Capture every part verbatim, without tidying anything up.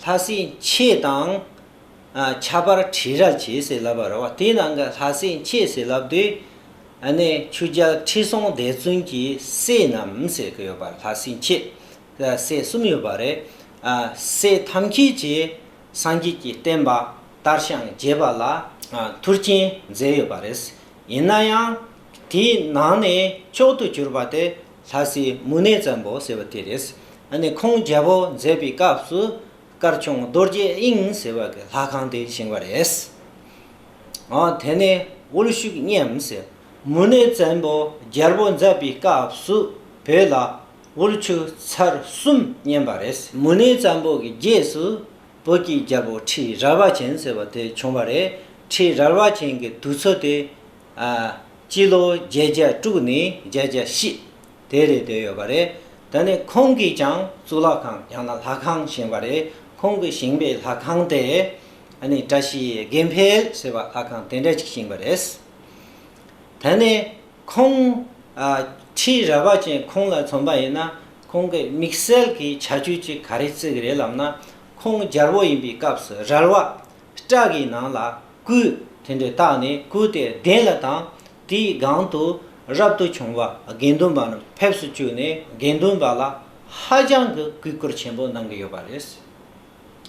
ལྷ་སྲས་མཆེད་དང་། ཨ། ཁྱད་པར་ཁྲི་རལ་གྱི་ཟེར་ལབ་པ་རེད་བ། དེའི་ནང་གི་ལྷ་སྲས་མཆེད་ཟེར་ལབ་དུས། ཨ་ནི་ཆོས་རྒྱལ་ཁྲི་སྲོང་ལྡེ་བཙན་གྱི་སྲས་རྣམས་ཟེར་གྱི་ཡོད་པ་རེད། ལྷ་སྲས་མཆེད་སྲས་གསུམ་ཡོད་པ་རེད། ཨ། སྲས་ཐམས་ཅད་ཀྱིས་སངས་རྒྱས་ཀྱི་བསྟན་པ་དར་ཞིང་རྒྱས་པ་ལ། ཨ། ཐུགས་རྐྱེན་མཛད་ཡོད་པ་རེད། ཡིན་ན་ཡང་དེའི་ནང་ནས་མཆོག་ཏུ་གྱུར་པ་དེ་ལྷ་སྲས་མུ་ནེ་བཙན་པོ་ཟེར་བ་དེ་རེད། ཨ་ནི་ཁོང་རྒྱལ་པོ་མཛད་པའི་སྐབས་སུ། དཀར་ཆུང་རྡོ་རྗེ་དབྱིངས་ཟེར་བ་གི་ལྷ་ཁང་དེ་བཞེངས་པ་རེད། འོ། དེ་ནས་དབུལ་ཕྱུག་གཉེར་ཟེར། མུ་ནེ་བཙན་པོ་རྒྱལ་པོ་མཛད་པའི་སྐབས་སུ་བོད་ལ་དབུལ་ཕྱུག་ཚར་གསུམ་བསྙེན་པ་རེད། མུ་ནེ་བཙན་པོ་གི་རྗེས་སུ་བོད་ཀྱི་རྒྱལ་པོ་ཁྲི་རལ་པ་ཅན་ཟེར་བ་དེ་བྱུང་བ་རེད། ཁྲི་རལ་པ་ཅན་གྱི་དུས་ཚོད་དེ། ཨ། སྤྱི་ལོ་བརྒྱད་བརྒྱ་དྲུག་ནས་བརྒྱད་བརྒྱ་བཞི། དེ་རེད། དེ་ཡོད་པ་རེད། ད་ནི་ཁོང་གིས་ཀྱང་གཙུག་ལག་ཁང་ཡང་ན་ལྷ་ཁང་བཞེངས་པ་རེད། ཁོང་གིས་བཞེངས་པའི་ལྷ་ཁང་དེ། ཨ་ནི་བཀྲ་ཤིས་དགེ་འཕེལ་ཟེར་བ་ལྷ་ཁང་དེ་འདྲ་ཅིག་བཞེངས་པ་རེད། ད་ནི་ཁོང་། ཨ། ཁྲི་རལ་པ་ཅན་ཁོང་ལ་མཚོན་པ་ཡིན་ན། ཁོང་གི་དམིགས་བསལ་གྱི་ཁྱད་ཆོས་ཅིག་ག་རེ་བརྩི་གི་རེད་ལབ་ན། ཁོང་རྒྱལ་པོ་ཡིན་པའི་སྐབས་སུ་རལ་པ་སྐྲ་གི་ནང་ལ་སྐུ་དེ་འདྲ་བཏགས་ནས། སྐུ་དེ་གདན་ལ་བཏང་། དེའི་སྒང་དུ་རབ་ཏུ་བྱུང་བ་དགེ་འདུན་པ་རྣམས་ཕེབས་སུ་བཅུག་ནས། དགེ་འདུན་པ་ལ་ཧ་ཅང་གི་གུས་བཀུར་ཆེན་པོ་གནང་གི་ཡོད་པ་རེད།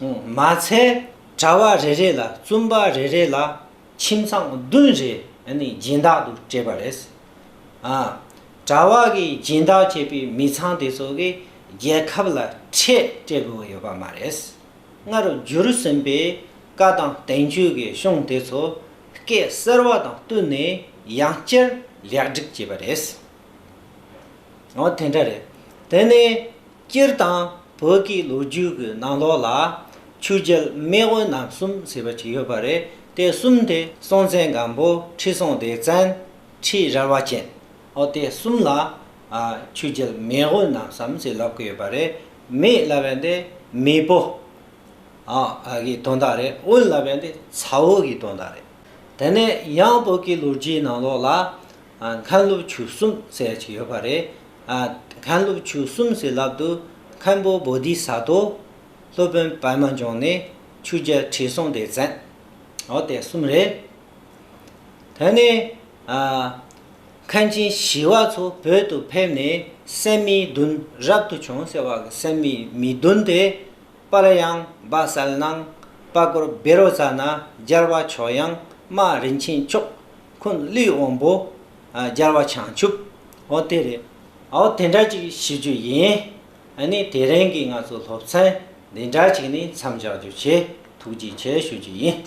མ་ཚད་གྲྭ་པ་རེ་རེ་ལ། བཙུན་པ་རེ་རེ་ལ་ཁྱིམ་ཚང་བདུན་རེ། ཨ་ནི་སྦྱིན་བདག་ཏུ་སྤྲད་པ་རེད། ཨ། གྲྭ་པ་གིས་སྦྱིན་བདག་བྱས་པའི་མི་ཚང་དེ་ཚོ་གིས་རྒྱལ་ཁབ་ལ་ཁྲལ་སྤྲད་དགོས་ཡོད་པ་མ་རེད། སྔར་བསྒྱུར་ཟིན་པའི་བཀའ་དང་བསྟན་བཅོས་ཀྱི་གཞུང་དེ་ཚོ་སྐད་གསར་བ་དང་བསྟུན་ནས་ཡང་བསྐྱར་ལེགས་སྒྲིག་བྱས་པ་རེད། འོ། དེ་འདྲ་རེད། དེ་ནས་སྤྱིར་བཏང་བོད་ཀྱི་ལོ་རྒྱུས་ཀྱི་ནང་ལོགས་ལ་ཆོས་རྒྱལ་མེས་དབོན་རྣམ་གསུམ་ཟེར་བ་ཅིག་ཡོད་པ་རེད། དེ་གསུམ་དེ་སྲོང་བཙན་སྒམ་པོ། ཁྲི་སྲོང་ལྡེ་བཙན། ཁྲི་རལ་པ་ཅན། འོ། དེ་གསུམ་ལ། ཨ། ཆོས་རྒྱལ་མེས་དབོན་རྣམ་གསུམ་ཟེར་ལབ་ཀྱི་ཡོད་པ་རེད། མེས་ལབ་ཡ་དེ་མེས་པོ། ཨ། ཨ་གི་དོན་དག་རེད། དབོན་ལབ་ཡ་དེ་ཚ་བོ་གི་དོན་དག་རེད། དེ་ནས་ཡང་བོད་ཀྱི་ལོ་རྒྱུས་ནང་ལོགས་ལ། ཨ། མཁན་སློབ་ཆོས་གསུམ་ཟེར་ཡ་ཅིག་ཡོད་པ་རེད། ཨ། མཁན་སློབ་ཆོས་གསུམ་ཟེར་ལབ་དུས། མཁན་པོ་བོ་དྷི་ས་ཏྭ། སློབ་དཔོན་པདྨ་འབྱུང་གནས། ཆོས་རྒྱལ་ཁྲི་སྲོང་ལྡེ་བཙན། འོ། དེ་གསུམ་རེད། དེ་ནས། ཨ། མཁན་ཆེན་ཞི་བ་འཚོ་བོད་དུ་ཕེབས་ནས་སད་མི་བདུན་རབ་ཏུ་བྱུང་ཟེར་བ་གི་སད་མི་མི་བདུན་དེ། དཔལ་དབྱངས་སྦ་གསལ་སྣང་། དཔལ་སྐུར་བཻ་རོ་ཙ་ན། རྒྱལ་བ་མཆོག་དབྱངས། རྨ་རིན་ཆེན་མཆོག། འཁོན་ཀླུའི་དབང་པོ། ཨ། རྒྱལ་བ་བྱང་ཆུབ། འོ། དེ་རེད། འོ། དེ་འདྲ་ཅིག་ཞུ་རྒྱུ་ཡིན། ཨ་ནི་དེ་རིང་གི་ང་ཚོ་སློབ་ཚན་འདི་འདྲ་ཅིག་ནས་མཚམས་བཞག་རྒྱུ་བྱས། ཐུགས་རྗེ་ཆེ་ཞུ་རྒྱུ་ཡིན།